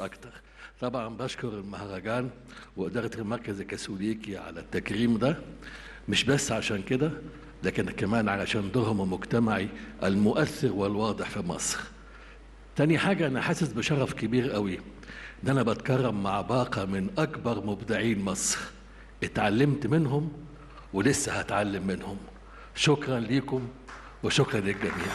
أكتر. طبعا بشكر المهرجان وإدارة المركز الكاثوليكي على التكريم ده، مش بس عشان كده، لكن كمان علشان دورهم المجتمعي المؤثر والواضح في مصر. تاني حاجة، أنا حاسس بشرف كبير قوي إن أنا بتكرم مع باقة من أكبر مبدعين مصر، اتعلمت منهم ولسه هتعلم منهم. شكرا ليكم وشكرا للجميع.